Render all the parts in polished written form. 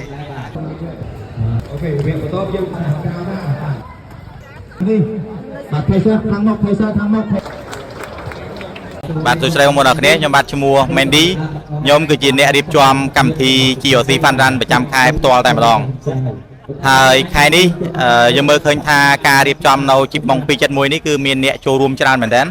OK វគ្គបន្ទាប់យើងខាងក្រៅណាបាទ នេះបាទ pacer ខាងមុខ pacer ខាងមុខ បាទសួស្តីបងប្អូនអរគ្នាខ្ញុំបាទឈ្មោះ Mandy ខ្ញុំគឺជាអ្នករៀបចំកម្មវិធី GOC Fun Run ប្រចាំខែផ្ទាល់តែម្ដងហើយខែនេះយើងមើលឃើញថាការរៀបចំនៅជីបម៉ុង271នេះគឺមានអ្នកចូលរួមច្រើនមែនទែន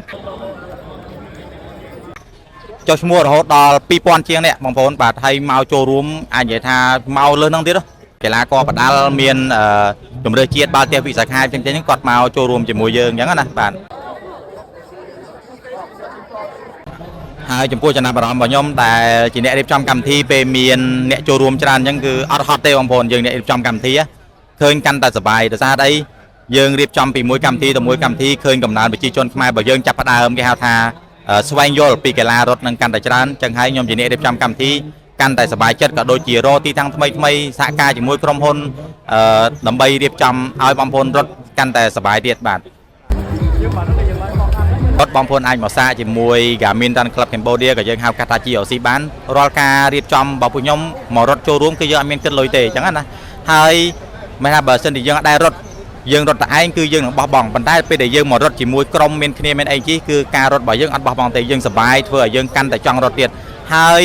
ចុះឈ្មោះរហូតដល់2000ជាងអ្នកបងប្អូនបាទហើយមកចូលរួមអាចនិយាយថាមកលើសហ្នឹងទៀតហ៎កីឡាករបដាល់មានជម្រើសជាតិបាល់ទះវិសាខាផ្សេងៗហ្នឹងគាត់មកចូលរួមជាមួយយើងអញ្ចឹងណាបាទ ហើយចំពោះចំណាប់អារម្មណ៍របស់ខ្ញុំដែលជាអ្នករៀបចំកម្មវិធីពេលមានអ្នកចូលរួមច្រើនអញ្ចឹងគឺអត់ហត់ទេបងប្អូនយើងអ្នករៀបចំកម្មវិធីហ៎ឃើញកាន់តែសប្បាយដោយសារអីយើងរៀបចំពីមួយកម្មវិធីទៅមួយកម្មវិធីឃើញកំណើនប្រជាជនខ្មែររបស់យើងចាប់ផ្ដើមគេហៅថាស្វែងយល់ពីកីឡារត់នឹងកាន់តែច្រើនអញ្ចឹងហើយខ្ញុំជាអ្នករៀបចំកម្មវិធីកាន់តែសប្បាយចិត្តក៏ដូចជារកទីតាំងថ្មីថ្មីសហការជាមួយក្រុមហ៊ុនដើម្បីរៀបចំឲ្យបងប្អូនរត់កាន់តែសប្បាយទៀតបាទ រត់បងប្អូនអាចមកសាកជាមួយ Garmin Run Club Cambodia ក៏យើងហៅកាត់ថា GRC បានរាល់ការរៀបចំរបស់ពួកខ្ញុំមករត់ចូលរួមគឺយើងអត់មានគិតលុយទេអញ្ចឹងណាហើយមិនថាបើសិនជាយើងអត់ដែររត់យើងរត់តែឯងគឺយើងនឹងបោះបង់ប៉ុន្តែពេលដែលយើងមករត់ជាមួយក្រុមមានគ្នាមានអីជីគឺការរត់របស់យើងអត់បោះបង់ទេយើងសប្បាយធ្វើឲ្យយើងកាន់តែចង់រត់ទៀតហើយ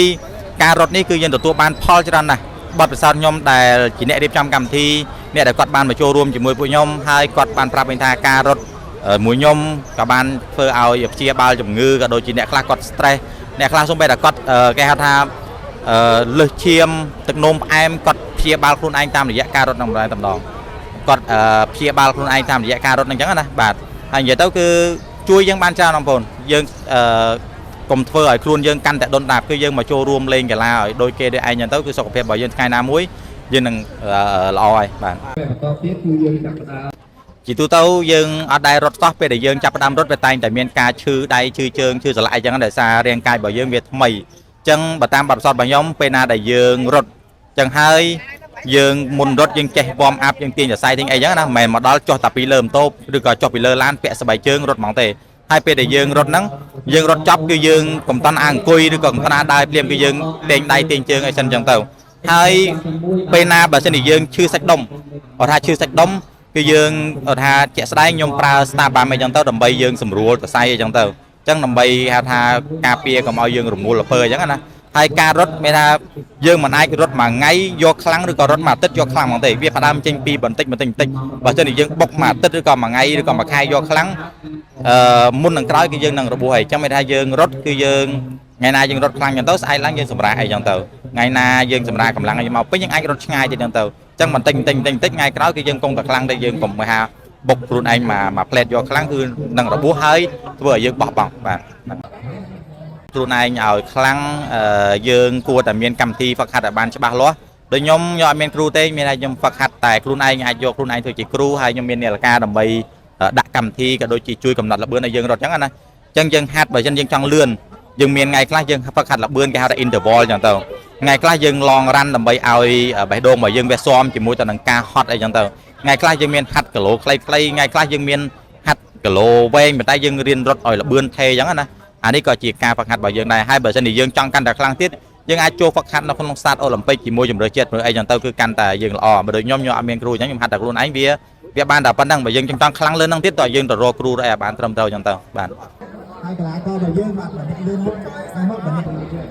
ការរត់នេះគឺយើងទទួលបានផលច្រើនណាស់បទពិសោធន៍ខ្ញុំដែលជាអ្នករៀបចំកម្មវិធីអ្នកដែលគាត់បានមកចូលរួមជាមួយពួកខ្ញុំហើយគាត់បានប្រាប់វិញថាការរត់ មួយខ្ញុំក៏បានធ្វើឲ្យព្យាបាលជំងឺក៏ដូចជាអ្នកខ្លះគាត់ stress អ្នកខ្លះសូម្បីតែគាត់គេហៅថាលើសឈាមទឹកនោមផ្អែមគាត់ព្យាបាលខ្លួនឯងតាមរយៈការរត់នឹងម្ដងតែម្ដងគាត់ព្យាបាលខ្លួនឯងតាមរយៈការរត់នឹងអញ្ចឹងណាបាទហើយនិយាយទៅគឺជួយយើងបានច្រើនបងប្អូនយើងកុំធ្វើឲ្យខ្លួនយើងកាន់តែដុនដាបគឺយើងមកចូលរួមលេងកីឡាឲ្យដូចគេដូចឯងអញ្ចឹងទៅគឺសុខភាពរបស់យើងថ្ងៃណាមួយយើងនឹងល្អហើយបាទ វគ្គបន្តទៀតគឺយើងចាប់ផ្ដើម ជាទូទៅយើងអត់ដែលរត់សោះពេលដែលយើងចាប់ផ្ដើមរត់វាតែងតែមានការឈឺដៃឈឺជើងឈឺសន្លាក់អីចឹងដោយសាររាងកាយរបស់យើងវាថ្មីអញ្ចឹងបើតាមបទពិសោធន៍របស់ខ្ញុំពេលណាដែលយើងរត់អញ្ចឹងហើយយើងមុនរត់យើងចេះ warm up យើងទាញសរសៃទាញអីចឹងណាមិនមែនមកដល់ចុះតែពីលើម៉ូតូឬក៏ចុះពីលើឡានពាក់ស្បែកជើងរត់ហ្មងទេហើយពេលដែលយើងរត់ហ្នឹងយើងរត់ចប់គឺយើងកុំតន់អាអង្គុយឬក៏កុំតន់អាដើរភ្លាមគឺយើងទាញដៃទាញជើងអីសិនអញ្ចឹងទៅហើយពេលណាបើសិនជាយើងឈឺសាច់ដុំបើថាឈឺសាច់ដុំ គឺយើងគាត់ថាជាក់ស្ដែងខ្ញុំប្រើ Star Balm អីចឹងទៅដើម្បីយើងសម្រួលសរសៃអីចឹងទៅអញ្ចឹងដើម្បីហៅថាការពារកុំឲ្យយើងរមូលលពើអញ្ចឹងណាហើយការរត់មានថាយើងមិនអាចរត់មួយថ្ងៃយកខ្លាំងឬក៏រត់មួយអាទិត្យយកខ្លាំងហ្មងទេវាផ្ដើមចេញពីបន្តិចបន្តិចបន្តិចបើមិនជាយើងបុកមួយអាទិត្យឬក៏មួយថ្ងៃឬក៏មួយខែយកខ្លាំងមុននឹងក្រោយគឺយើងនឹងរបួសហើយអញ្ចឹងមានថាយើងរត់គឺយើងថ្ងៃណាយើងរត់ខ្លាំងចឹងទៅស្អែកឡើងយើងសម្រាកអីចឹងទៅថ្ងៃណាយើងសម្រាកកម្លាំងឲ្យមកពេញយើងអាចរត់ឆ្ងាយទៀតចឹងទៅ ចឹងបន្តិចបន្តិចបន្តិចបន្តិចថ្ងៃក្រោយគឺយើងគង់តែខ្លាំងតែយើងកុំថាបុកខ្លួនឯងមកមកផ្លែតយកខ្លាំងគឺនឹងរបួសហើយធ្វើឲ្យយើងបោះបង់បាទហ្នឹងខ្លួនឯងឲ្យខ្លាំងយើងគួរតែមានកម្មវិធីហ្វឹកហាត់ឲ្យបានច្បាស់លាស់ដូចខ្ញុំខ្ញុំអត់មានគ្រូទេមានតែខ្ញុំហ្វឹកហាត់តែខ្លួនឯងអាចយកខ្លួនឯងធ្វើជាគ្រូហើយខ្ញុំមាននាឡិកាដើម្បីដាក់កម្មវិធីក៏ដូចជាជួយកំណត់ល្បឿនឲ្យយើងរត់ចឹងណាចឹងយើងហាត់បើមិនយើងចង់លឿនយើងមានថ្ងៃខ្លះយើងហ្វឹកហាត់ល្បឿនគេហៅថា interval ចឹងទៅថ្ងៃខ្លះយើង long run ដើម្បីឲ្យបេះដូងរបស់យើងវាស៊ាំជាមួយទៅនឹងការហត់អីចឹងទៅថ្ងៃខ្លះយើងមានហាត់គីឡូខ្លីៗថ្ងៃខ្លះយើងមានហាត់គីឡូវែងប៉ុន្តែយើងរៀនរត់ឲ្យល្បឿនថេចឹងណាអានេះក៏ជាការហ្វឹកហាត់របស់យើងដែរហើយបើសិនជាយើងចង់កាន់តែខ្លាំងទៀតយើងអាចចូលហ្វឹកហាត់នៅក្នុងស្តាតអូឡ িম্ ពិកជាមួយជម្រើសជាតិឬអីចឹងទៅគឺកាន់តែយើងល្អបើដូចខ្ញុំខ្ញុំអត់មានគ្រូចឹងខ្ញុំហាត់តែខ្លួនឯងវាវាបានតែប៉ុណ្្នឹងបើយើងចង់ខ្លាំងលើហ្នឹងទៀតតើយើងទៅរកគ្រូរកអីឲ្យបានត្រឹមត្រូវចឹងទៅបាទ ហើយកីឡាកររបស់យើងបាទម្នាក់លឿនមុខខាងមុខម្នាក់